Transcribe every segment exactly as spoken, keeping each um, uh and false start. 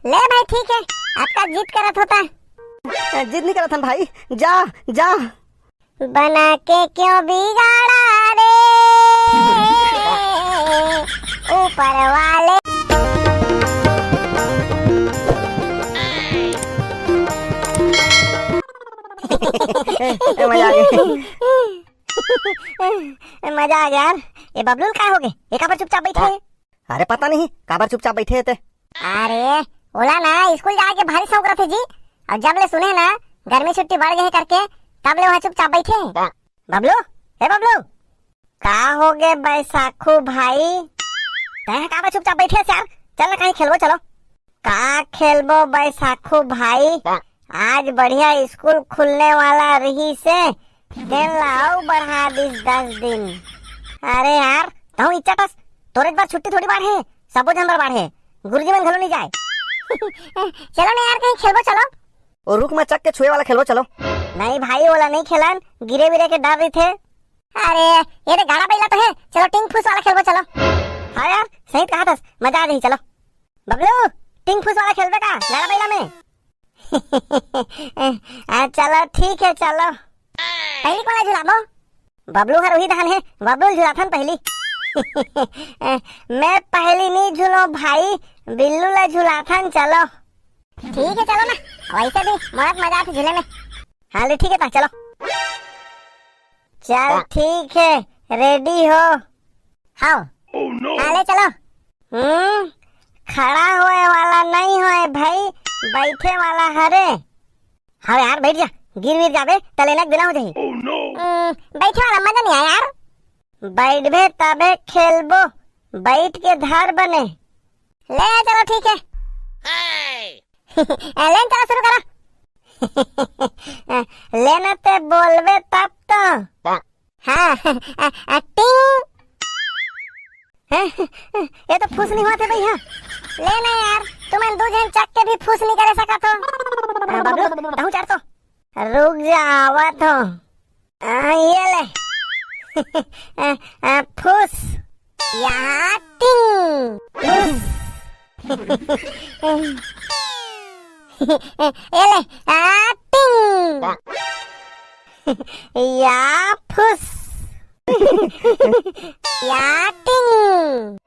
ले भाई, ठीक है, अतका जिद करत होता। जिद नहीं करत हन भाई, जा, जा। बना के क्यों बिगाड़ा रे ऊपर वाले। ए, मजा आ गया। मजा आ गया यार। ए बबलू ल का हो गे? ए काबर चुपचाप बैठे हे? अरे पता नहीं काबर चुपचाप बैठे हे ते। अरे ओला ना स्कूल जाए के भारी शौक रथे जी, अउ जब ले सुने ना गर्मी छुट्टी बढ़ गे हे करके, तब ले वहाँ चुपचाप बैठे हे। बबलू, ए बबलू, का हो गे बैसाखू भाई? तैं ह काबर चुपचाप बैठे हस यार? चल ना कहीं खेलबो चलो। का खेलबो बैसाखू भाई, आज बढ़िया स्कूल खुलने वाला रहिसे, तेन ला अउ बढ़ा दिस दस दिन। अरे यार, तहूँ इच्चटस, तोरे बर छुट्टी थोड़ी बाढ़े, सबो झन बर बाढ़े, गुरुजी मन घलो नहीं जाए। चलो ना यार, कहीं खेलबो चलो। ओ रुख म चघ के छुए वाला खेलबो चलो। नहीं भाई, ओला नहीं खेलन, गिरे विरे के डर रहिथे। अरे, ये दे गाड़ा बइला तो हे, चलो टिंग फूस वाला खेलबो चलो। हाँ यार, सही कहा थस, मजा आ जाही, चलो। बबलू, टिंग फूस वाला खेलबे का गाड़ा बइला में? आ, चलो ठीक है, चलो। पहली कोन ला झुलाबो? बबलू हर उही धान हे, बबलू ल झुलाथन पहली। मैं पहली नहीं झुलो भाई, बिल्लू ला झुलाथन, चलो। ठीक है, चलो ना, वैसे भी मोला तो मजा आथे झूले में। हाँ ले ठीक है, ता चलो। चल ठीक है, रेडी हो? हाँ। हाँ ले चलो। हम्म, खड़ा होए वाला नहीं होए भाई, बैठे वाला हरे। हाँ यार, बैठ जा, गिर विर जाबे त लेना के देना हो जाही। हम्म, बैठे वाला मजा नहीं आया यार। बैठबे तबे खेलबो, बैठ के धर बने। ले चलो ठीक है। ए, लेन चलो शुरू करो। लेना ते बोलबे तब तो। हाँ, टिंग। ये तो फूस नहीं होत हे भैया। ले ना यार, तुमन दू झन चघ के भी फूस नहीं करे सकत हो। हाँ, बबलू, तहूँ चढ़ तो। रुक जा, आवत हो। आ, ये ले। आ, आ, फुस। या टिंग। फुस। ये ले, आ, टिंग। या फुस। या टिंग।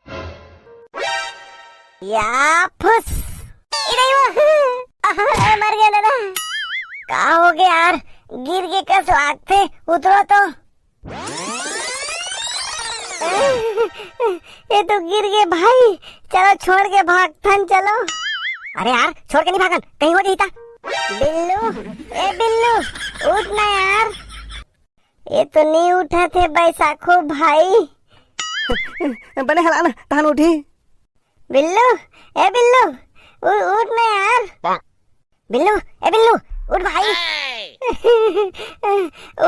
या फुस। इधर ही वो। आह, मर गया दादा। का हो गया यार? गिर के कस लागथे, उतरो तो। ये तो गिर गए भाई, चलो छोड़ के भागथन, चलो। अरे यार, छोड़ के नहीं भागन, कहीं हो जाही ता। बिल्लू, ए बिल्लू, उठ ना यार। ये तो नहीं उठा थे बैसाखो भाई। बने हला ना, तहन उठी। बिल्लू, ए बिल्लू, उ-, उठ ना यार। बिल्लू, ए बिल्लू, उठ भाई।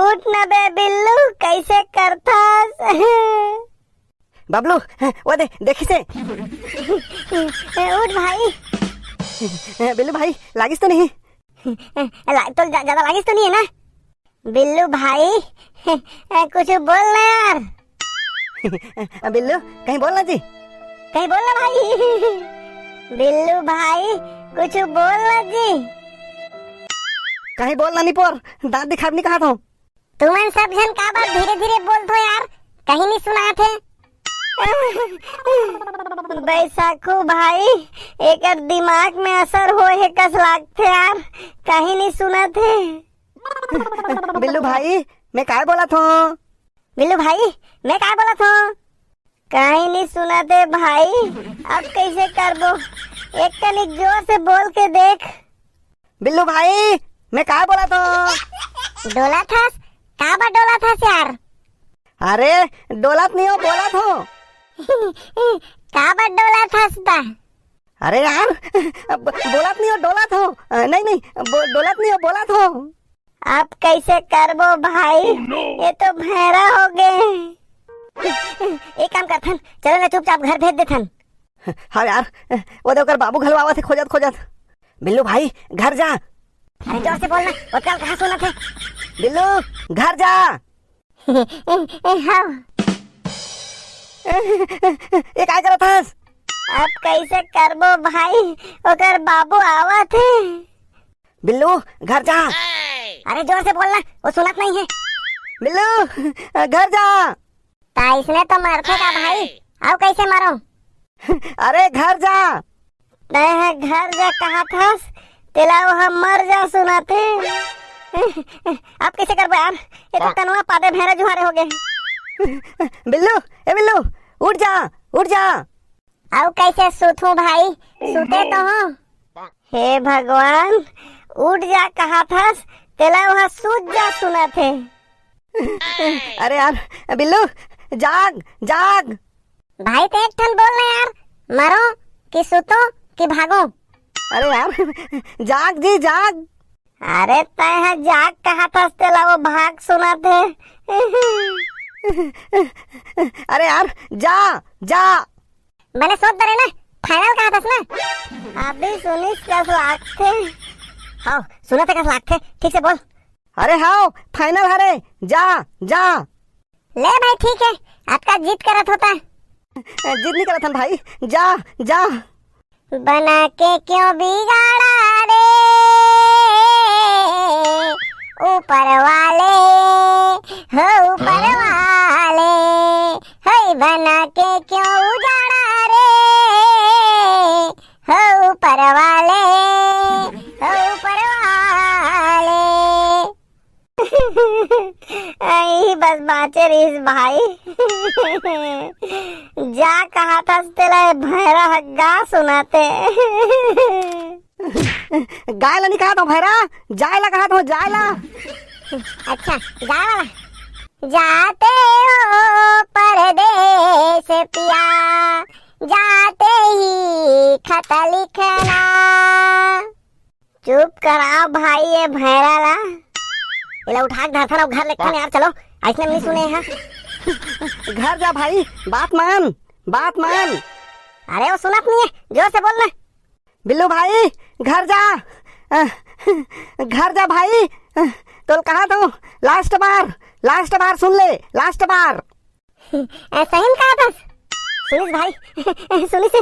उठ ना बे बिल्लू, कैसे करथस? बबलू, वो दे, देखिसे। उठ भाई। बिल्लू भाई, लागिस तो नहीं? ला-, तो जा-, ज्यादा लागिस तो नहीं है ना? बिल्लू भाई, कुछ बोल ना यार। बिल्लू, कहीं बोल ना जी। कहीं बोल ना भाई। बिल्लू भाई, कुछ बोल ना जी। कहीं बोल ना निपोर, दांत दिखाब नहीं कहा था। तुमन सब झन काबर धीरे-धीरे बोलथो यार, कहीं नहीं सुनात हे। बैसाखू भाई, एकर दिमाग में असर होए हे कस लागथे यार, कहीं नहीं सुनत हे। बिल्लू भाई, मैं काय बोलत हूँ? बिल्लू भाई, मैं काय बोलत हूँ? कहीं नहीं सुनत हे भाई, अब कैसे करबो? एक कनिक जोर से बोल के देख। बिल्लू भाई, मैं का बोलत हूँ? डोलत हस? का बर डोलत हस यार? अरे, डोलत नहीं हो, बोलत हूँ। का बर डोलत हस ता? अरे यार, ब-, बोलत नहीं हो, डोलत हूँ। अ, नहीं, नहीं, बो-, डोलत नहीं हो, बोलत हूँ। अब कैसे करबो भाई? ये तो भैरा हो गए। एक काम करथन, चलो ना चुपचाप घर भेज देथन। हाँ यार, वो दे ओकर बाबू घलो आवत हे खोजत खोजत। बिल्लू भाई, घर जा। अरे जोर से बोल ना, ओतका कहाँ सुनत हे? बिल्लू, घर जा। हाँ। ये काय करत हस? अब कैसे करबो भाई, ओकर बाबू आवत हे। बिल्लू, घर जा। अरे जोर से बोलना, वो सुनत नहीं है। बिल्लू, घर जा। ता इसने तो मरथे का भाई, अउ कैसे मरो? अरे घर जा। तैं ह घर जा कहाथस, तेला ओह मर जा सुनाथे। अब कैसे करबो यार, ये तो तनवा पादे भैरा जुहारे हो गए। बिल्लू, ए बिल्लू, उठ जा, उठ जा। अउ कैसे सुतहूँ भाई, सुते तो हूँ। हे भगवान, उठ जा कहाथस, तेला ओह सूत जा सुनाथे। अरे यार, बिल्लू, जाग, जाग। भाई, तैं एक ठन बोल ना यार, मरो कि सुतो कि भागो? अरे यार, जाग जी, जाग। अरे, तैं ह जाग कहाथस, तेला वो भाग सुनाथे। अरे यार, जा, जा। बने सोच डरे ना, final कहाथस ना। अभी सुनिस कस लागथे। हाँ, सुनत हे कस लागथे, ठीक से बोल। अरे हाँ, final हरे, जा, जा। ले भाई, ठीक है, अतका जिद करत होता। जिद नहीं करत हन भाई, जा, जा। बना के क्यों बिगाड़ा रे ऊपर वाले, हो ऊपर वाले, हे बना के क्यों उजाड़ा रे, हो ऊपर वाले, हो ऊपर वाले। आई बस बाँचे रहिस भाई। जा कहाथस तेला ए भैरा ह गा सुनाथे। गाय ला नहीं कहात हूँ भैरा, जाय ला कहात हूँ, जाय ला। अच्छा, जाय वाला। जाते हो परदेस पिया, जाते ही खत लिखना। चुप कराओ भाई, ये भैरा ला। एला उठा के धरथन अउ घर लेगथन यार, चलो। अइसने नहीं सुने हैं। घर जा भाई, बात मान, बात मान। अरे वो सुनत नहीं है, जोर से बोल ना। बिल्लू भाई, घर जा। अ, घर जा भाई। अ, तोल कहात हूँ, last बार, last बार सुन ले, last बार। ए, सही में कहाथस? सुनिस भाई, सुनिस हे?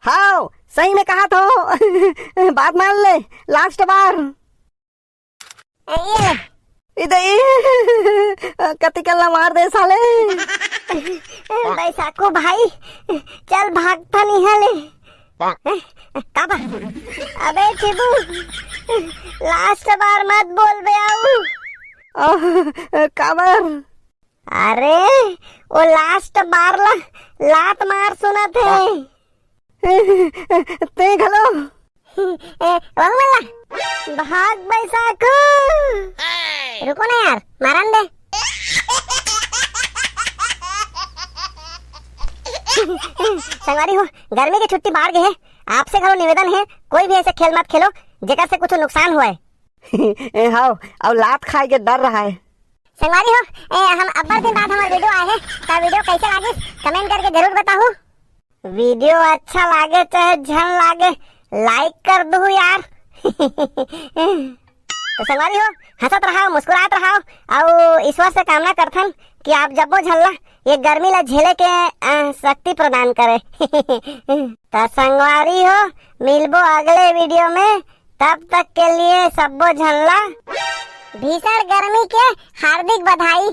हाव, सही में कहात हूँ। बात मान ले, last बार। ए, ये ले। इदे, कतिकन ला मार दे साले। ए, बैसाखू भाई, चल भागथन इहाँ ले। ए, का बा? अबे चिबू, last बार मत बोल बे आऊ। आह, काबर? अरे, वो last बार ला लात मार सुनत हे। तें घलो। ए, वहू मन ला। भाग बैसाखू। रुको ना यार, मारन दे। संगवारी हो, गर्मी के छुट्टी बाढ़ गे हे। आपसे घलो निवेदन हे, कोई भी ऐसे खेल मत खेलो, जेकर से कुछ नुकसान होए। ए, हाव, अउ लात खाए के डर रहा है। संगवारी हो, ए, हम अब्बड़ दिन बाद हमर video आए हे, त video कैसे लागिस, comment करके जरूर बताहू। Video अच्छा लागे चाहे झन लागे, like कर दू यार। तो संगवारी हो, हंसत रहो, मुस्कुरात रहो, अउ ईश्वर से कामना करथन कि आप जब्बो झन ला ये गर्मी ला झेले के, अ, शक्ति प्रदान करे। त संगवारी हो, मिलबो अगले video में, तब तक के लिए सब्बो झन ला भीषण गर्मी के हार्दिक बधाई।